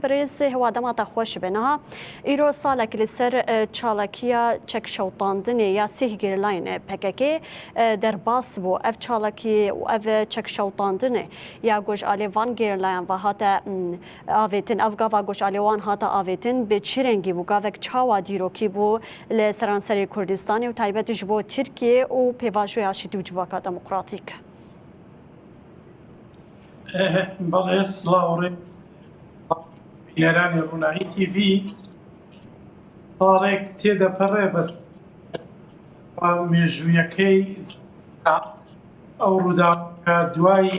Birêz hêwa dema te xweş be. Niha îro salek li ser çalakiya çekşewtandinê ya sîh gerîlayên pkk derbas bû. Ev çalakî û ev çekşewtandinê ya ku ji aliyê van gerîlayan ve hate avêtin, ev gava ku ji aliyê wan hate avêtin bi çi rengî bû, gavek çawa dîrokî bû li seranserê Kurdistanê û taybet ji bo Tirkiyê û pêvajoya aşîtî û civaka demokratîk? Belê silav û rêz Bîneranê Ronahî TV salek têdepere bes مێژوویەکەی ئەو ڕووداوە دوای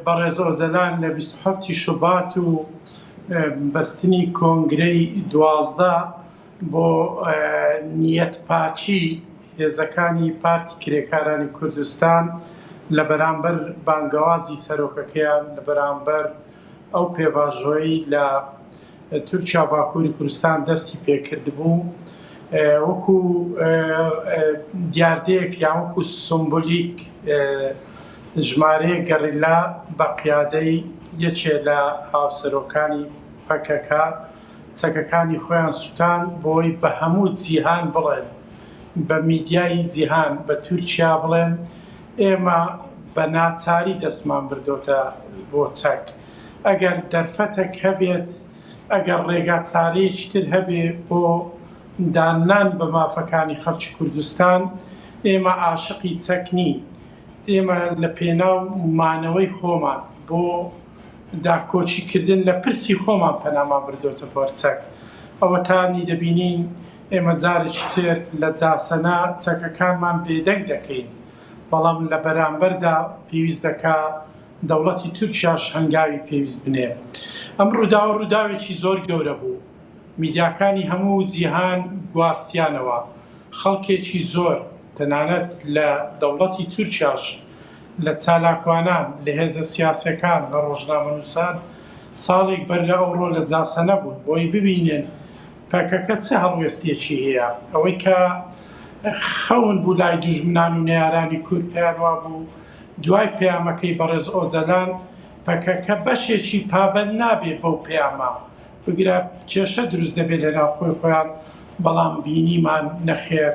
بەڕێز ئۆجەلان لە 27 شوبات و بەستنی کۆنگرەی 12 بۆ نیەت پاکی هێزەکانی پارتی کرێکارانی کوردستان لە بەرامبەر بانگەوازی سەرۆکەکەیان لە بەرامبەر ئەو پێڤاژۆیەی لە تورکیا و باکووری کوردستان دەستی پێکردبوو وەکو دیاردەیەک یان وەکو سمبولیک ژمارەیەک گەڕیلا بە قیادەی یەکێ لە هاوسەرۆکانی پەکەکە چەکەکانی خۆیان سوتاند بۆی بە هەموو جیهان بڵێن، بە میدیای جیهان، بە تورکیا بڵێن ئێمە بە ناچاری دەستمان بردۆتە بۆ چەک. ئەگەر دەرفەتەک هەبێت، ئەگەر ڕێگا چارەیەکی تر هەبێ بۆ داننان بە مافەکانی خەڵکی کوردستان، ئێمە عاشقی چەک نین. ئێمە لە پێناو مانەوەی خۆمان بۆ داکۆکی کردن لە پرسی خۆمان پەنامان بردۆتە بەر چەک. ئەوەتانی دەبینین ئێمە جارێکی تر لە جاسەنە چەکەکانمان بێدەنگ دەکەین، بەڵام لە بەرامبەردا پێویست دەکا دەوڵەتی تورکیاش هەنگاوی پێویست بنێ. ئەم ڕووداوە ڕووداوێکی زۆر گەورە بوو. میدیاکانی هەموو جیهان گواستیانەوە. خەڵکێکی زۆر تەنانەت لە دەوڵەتی تورکیاش لە چالاکوانان، لە هێزە سیاسیەکان، لە ڕۆژنامەنووسان ساڵێک بەر لە ئەوڕۆ لە جاسەنە بوون بۆی ببینن پەکەکە چ هەڵوێستێکی هەیە. ئەوەی کە خەون بوو لای دوژمنان و نەیارانی کورد پێیان وابوو دوای پەیامەکەی بەڕێز ئۆجەلان پەکەکە بەشێکی پابەند نابێ بەو پەیامە، بگرە کێشە دروست دەبێت لە ناوخۆی خۆیان، بەڵام بینیمان نەخێر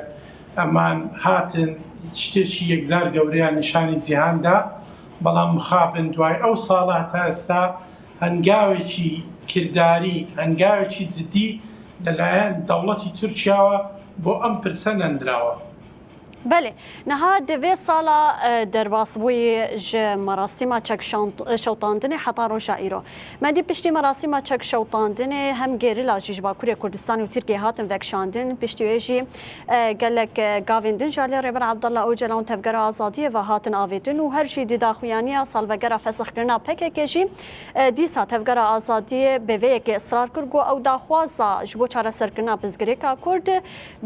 ئەمان هاتن شتێکی یەکجار گەورەیان نیشانی جیهان دا، بەڵام مخابن دوای ئەو ساڵە هەتا ئێستا هەنگاوێکی کرداری، هەنگاوێکی جدی لەلایەن دەوڵەتی تورکیاوە بۆ ئەم پرسە نەنراوە. بەلێ نها di vê sala derbasbûyî ji merasîma çek şewtandinê heta roja îro. Me dît piştî merasîma çek şewtandinê hem gerîla jî ji Bakurê Kurdistanê û Tirkiyeyê hatin vekişandin. Piştî wê jî gelek gavên din ji aliyê Rêber Abdullah Ocalan û Tevgera Azadiyê ve hatin avêtin û her jî di daxuyaniya salvegera fesixkirina pkk jî dîsa Tevgera Azadiyê bi vê yekê israr kir ku ew daxwaza ji bo çareserkirina pirsgirêka Kurd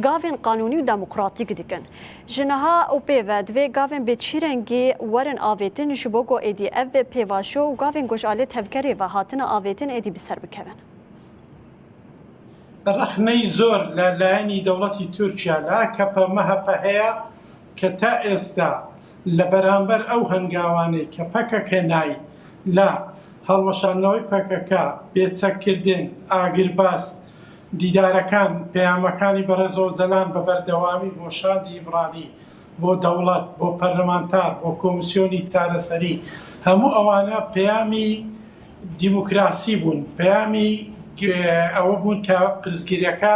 gavên qanûnî û demokratîk dikin. Ji niha û pê ve divê gavên bi çi rengî werin avêtin ji bo ku êdî ev pêvajo û gavên ku ji aliyê tevgerê ve hatine avêtin êdî bi ser bikevin. Rexneyî zor لە لایەنی دەوڵەتی تورکیا لە ئاکەپە مەهەپە هەیە کە تا ئێستا لە بەرامبەر ئەو هەنگاوانەی کە پەکەکە نای لە هەڵوەشاندنەوەی پەکەکە، بێچەککردن، ئاگربەست، دیدارەکان، پەیامەکانی بەڕێز ئۆجەلان بە بەردەوامی بۆ شاندی ئیمرالی، بۆ دەوڵەت، بۆ پەرلەمانتار، بۆ کۆمسیۆنی چارەسەری، هەموو ئەوانە پەیامی دیموکراسی بوون، پەیامی ئەوە بوون کە پرسگرەکە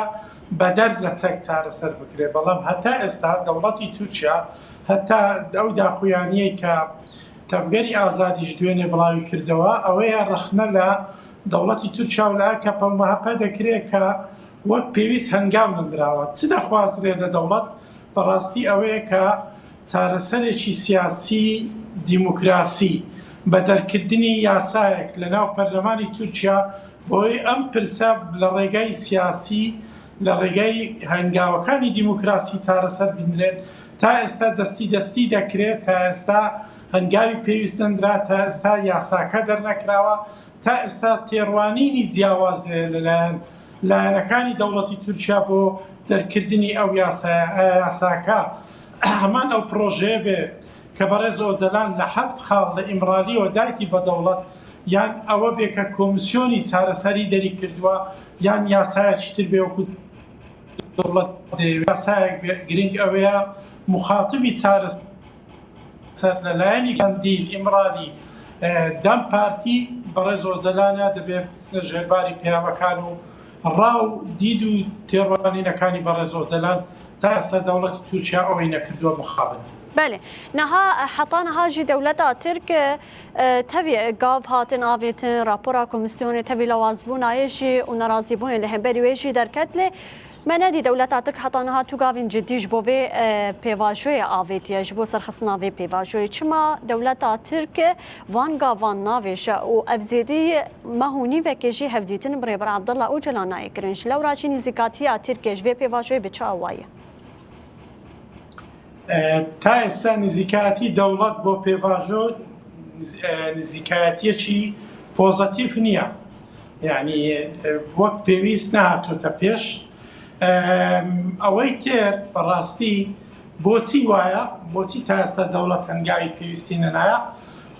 بەدەر لە چەک چارەسەر بکرێت، بەڵام هەتا ئێستا دەوڵەتی تورکیا هەتا ئەو داخویانیەی کە تەڤگەری ئازادیش دوێنێ بڵاوی کردەوە ئەوەیە ڕەخنە لە دەوڵەتی تورکیا و لە ئاکەپە و مەهەپە دەکرێت کە وەک پێویست هەنگاو نەنراوە. چ دەخوازرێت لە دەوڵەت؟ بەڕاستی ئەوەیە کە چارەسەرێکی سیاسی دیموکراسی بە دەرکردنی یاسایەک لە ناو پەرلەمانی تورکیا بۆی ئەم پرسە لە ڕێگای سیاسی لە ڕێگای هەنگاوەکانی دیموکراسی چارەسەر بنرێت. تا ئێستا دەستی دەستی دەکرێت، تا ئێستا هەنگاوی پێویست نەنرا، تا ئێستا یاساکە دەرنەکراوە، تا ئێستا تێڕوانینی جیاواز هەیە لەلایەن لایەنەکانی دەوڵەتی تورکیا بۆ دەرکردنی ئەو یاسایە، ئایا یاساکە هەمان ئەو پڕۆژەیە بێ کە بەڕێز ئۆجەلان لە هەفت خاڵ لە ئیمرالیەوە دایتی بە دەوڵەت؟ یان ئەوە بێ کە کۆمسیۆنی چارەسەری دەری کردووە یان یاسایەکی تر بێ وەکو دەوڵەت دەیەوێ یاسایەک بێ گرنگ ئەوەیە موخاتبی چارەسەر لە لایەنی قەندیل، ئیمرالی، دەم پارتی بەڕێز ئۆجەلانە دەبێ بچنە ژێرباری پەیامەکان و ڕا و دید و تێڕوانینەکانی بەڕێز ئۆجەلان تا ئێستا دەوڵەتی تورکیا ئەوەی نەکردووە مخابن. بەلێ نها حەتا نها ژی دەولەتا ترک تەڤی گاڤ هاتن ئاڤێتن راپۆرا کۆمیسیۆنێ تەڤی لەوازبوونایێ ژی و نەرازیبوونێ لە هێمبەری وێ ژی دەرکەت لێ Me nedî dewleta Tirk heta niha tu gavên cidî ji bo vê pêvajoyê avêtiye, ji bo serxistina vê pêvajoyê. Çima dewleta Tirk van gavan navêje û ev zêdî meh û nîvekê jî hevdîtin bi Rêber Abdullah Ocalan nayê kirin. Ji lewra jî nêzîkatiya Tirkiyê ji vê pêvajoyê bi çi awayî ye? تا ئێستا نزیکایەتی دەوڵەت بۆ پێڤاژۆ نزیکایەتیەکی پۆزەتیڤ نییە یعنی وەک پێویست نەهاتۆتە پێش ئەوەی تر بەڕاستی بۆچی وایە بۆچی تا ئێستا دەوڵەت هەنگاوی پێویستی نەنایە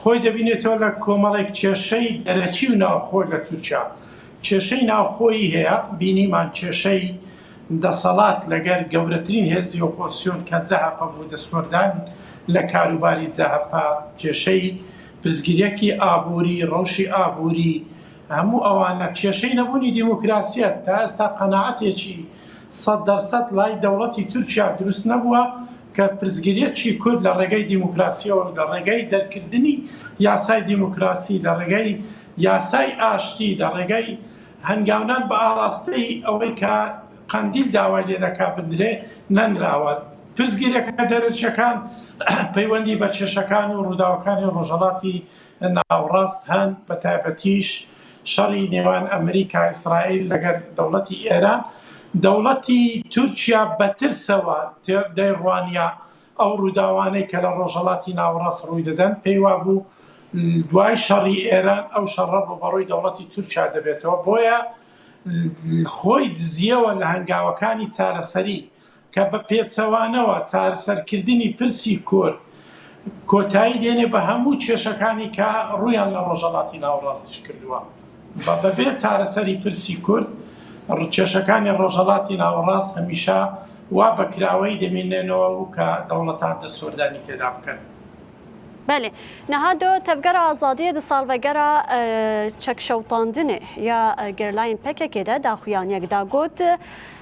خۆی دەبینێتەوە لە کۆمەڵێک کێشەی دەرەکی و ناوخۆ لە تورکیا کێشەی ناوخۆیی هەیە بینیمان کێشەی دەسەڵات لەگەر گەورەترین هێزی ئۆپۆزسیۆن کە جەهەپە بوو دەستوەردان لە کاروباری جەهەپە، کێشەی پرسگرێکی ئابووری، ڕەوشی ئابووری، هەموو ئەوانە، کێشەی نەبوونی دیموکراسیەت، تا ئێستا قەناعەتێکی 100% لای دەوڵەتی تورکیا دروست نەبووە کە پرسگرێکی کورد لە ڕێگەی دیموکراسیەوە و لە ڕێگەی دەرکردنی یاسای دیموکراسی، لە ڕێگەی یاسای ئاشتی، لە ڕێگەی هەنگاونان بە ئاڕاستەی ئەوەی کە قەندیل داوای لێ دەکا بندرێ، نەنراوە. پرسگرێکە دەرەکییەکان پەیوەندی بە کێشەکان و ڕووداوەکانی ڕۆژهەڵاتی ناوەڕاست هەن، بە تایبەتیش شەڕی نێوان ئەمریکا، ئیسرائیل لەگەر دەوڵەتی ئێران. دەوڵەتی تورکیا بە ترسەوە دەیڕوانییە ئەو ڕووداوانەی کە لە ڕۆژهەڵاتی ناوەڕاست ڕووی دەدەن، پێی وابوو دوای شەڕی ئێران ئەو شەڕە ڕووبەڕووی دەوڵەتی تورکیا دەبێتەوە، بۆیە خۆی دزییەوە لە هەنگاوەکانی چارەسەری کە بە پێچەوانەوە چارەسەرکردنی پرسی کورد کۆتایی دێنێ بە هەموو کێشەکانی کە ڕوویان لە ڕۆژهەڵاتی ناوەڕاستیش کردووە. بە بەبێ چارەسەری پرسی کورد، کێشەکانی ڕۆژهەڵاتی ناوەڕاست هەمیشە وا بە کراوەیی دەمینێنەوە و کە دەوڵەتان دەستوەردانی تێدا بکەن. بەلێ نها دۆ تەڤگەرا ئازادیێ di salvegera çekşewtandinê ya gerîlayên PKK'ê de daxuyaniyek da got,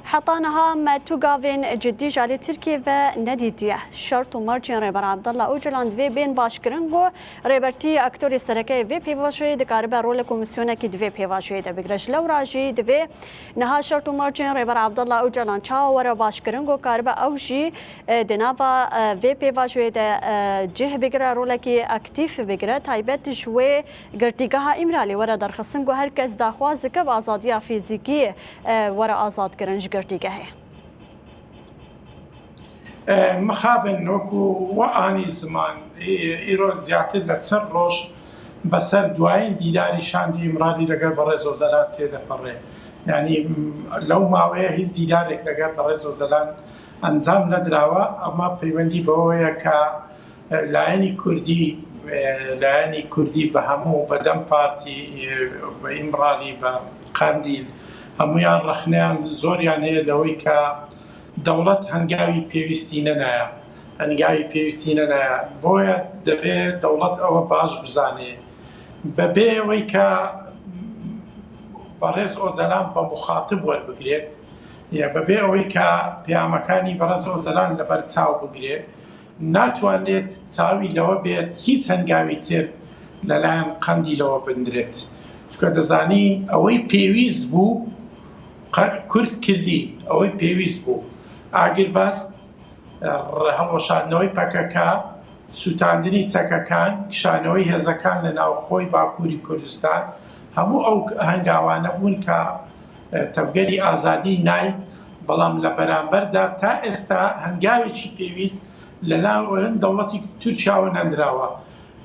Heta niha me tu gavên cidî ji aliyê Tirkiyê ve nedîtiye. Şert û mercên Rêber Abdullah Ocalan divê bên başkirin ku Rêbertî aktorê sereke yê vê pêvajoyê dikaribe rolek û misyonekî di vê pêvajoyê de bigire. Ji lewra jî divê niha şert û mercên Rêber Abdullah Ocalan çawa were başkirin ku karibe ew jî di nava vê pêvajoyê de cih bigire, rolekî aktîf bigire. Taybet ji wê girtîgeha Îmralê were derxistin ku her kes daxwaz dike bi azadiya fîzîkî were azadkirin ji girtîgehê. Mixabin wekû we anî ziman îro ziyatr لە 40 ڕۆژ بەسەر دوایین دیداری شاندی ئیمرالی لەگەر بەڕێز ئۆجەلان تێدەپەڕێ یانی لەو ماوەیە هیچ دیدارێک لەگەر بەڕێز ئۆجەلان ئەنجام نەدراوە ئەمە پەیوەندی بەوەیە کە لایەنی کوردی لایەنی کوردی بە هەموو بە دەم پارتی بە ئیمرالی بە قەندیل هەموویان ڕەخنەیان زۆریان هەیە لەوەی کە دەوڵەت هەنگاوی پێویستی نەنایە هەنگاوی پێویستی نەنایە بۆیە دەبێ دەوڵەت ئەوە باش بزانێ بەبێ ئەوەی کە بەڕێز ئۆجەلان بە مخاتب وەربگرێت یا بەبێ ئەوەی کە پەیامەکانی بەڕێز ئۆجەلان لەبەر چاو بگرێ ناتوانرێت چاوی لەوە بێت هیچ هەنگاوی تر لەلایەن قەندیلەوە بندرێت چونکە دەزانین ئەوەی پێویست بوو کورد کردی ئەوەی پێویست بوو ئاگربەست هەڵوەشاندنەوەی پەکەکە سووتاندنی چەکەکان کشانەوەی هێزەکان لە ناوخۆی باکووری کوردستان هەموو ئەو هەنگاوانە بوون کە تەڤگەری ئازادی نای، بەڵام لە بەرامبەردا تا ئێستا هەنگاوێکی پێویست لەلایەن دەوڵەتی تورکیاوە نەنراوە.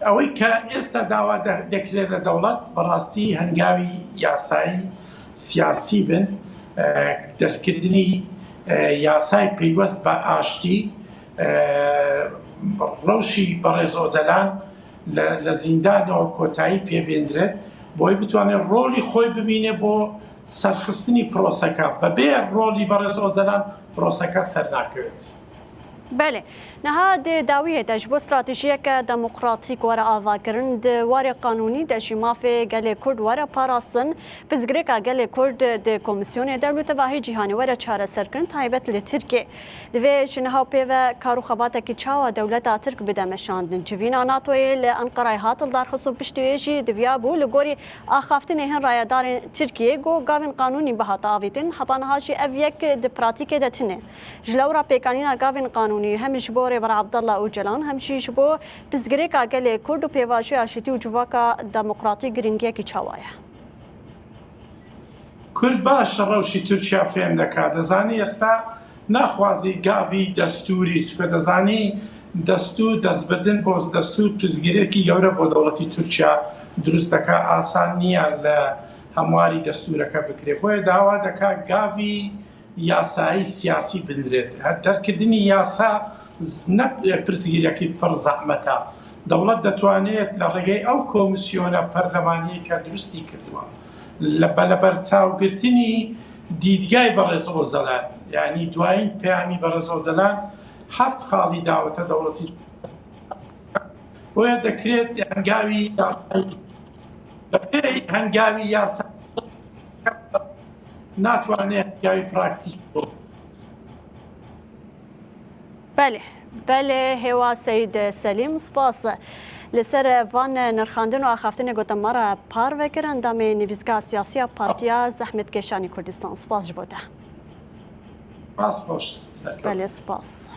ئەوەی کە ئێستا داوا دەکرێت لە دەوڵەت بەڕاستی هەنگاوی یاسایی سیاسی بن، دەرکردنی یاسای پەیوەست بە ئاشتی، ڕەوشی بەڕێز ئۆجەلان. لە زیندانەوە کۆتایی پێبێندرێت بۆی بتوانێت ڕۆڵی خۆی ببینێ بۆ سەرخستنی پرۆسەکە، بەبێ ڕۆڵی بەڕێز ئۆجەلان پرۆسەکە سەرناکەوێت. بەلێ، نها di dawiyê de ji bo stratejiyeke demokratîk were avakirin, di warê qanûnî de jî mafê gelê Kurd were parastin, pirsgirêka gelê Kurd di komîsyonê de li tevahî cîhanê were çareserkirin taybet li Tirkiyê. Divê ji niha û pê ve kar û xebatekî çawa dewleta Tirk bide meşandin. Civîna NATOyê li Enqerayê hat lidarxist û piştî wê jî diviyabû li gorî axaftinê hin rayedarên Tirkiyê ku gavên qanûnî bihata avêtin. Heta niha jî ev yek di pratîkê de tune. Ji lewra pêkanîna gavên qanûnî hem ji bo Rêber Abdullah Ocalan hem jî ji bo pirsgirêka gelê Kurd û pêvajoya aşîtî û civaka demokratîk girîngiyekî çawa ye? کورد باش ڕەوشی تورکیا فێم دەکات دەزانی ئێستا ناخوازی گاڤی دەستوری چونکە دەزانی دەستور دەستبردن بۆ دەستور پرسگرێکی گەورە بۆ دەوڵەتی تورکیا دروست دەکات ئاسان نییە لە هەمواری دەستورەکە بکرێت بۆیە داوا دەکات گاڤی یاسایی سیاسی بنرێت. دەرکردنی یاسا نە پرسگیرەکی پڕ زەحمەتە، دەوڵەت دەتوانێت لە ڕێگەی ئەو کۆمسیۆنە پەرلەمانیەی کە دروستی کردووە بە لەبەرچاوگرتنی دیدگای بەڕێز ئۆجەلان یانی دوایین پەیامی بەڕێز ئۆجەلان هەفت خاڵی داوەتە دەوڵەتی بۆیە دەکرێت هەنگاوی یاسایی بەپێی هەنگاوی یاسایی ناتوانێ هەنگاوی پراکتیک بۆ. بەلێ بەلێ هێوا سەید سەلیم سپاس li ser van nirxandin û axaftinê gotin me re parve kir endamê nivîsgeha siyasî ya Partiya Zehmetkêşanî Kurdistan spas ji bo te. Spas xweş serkewtin. Belê spas.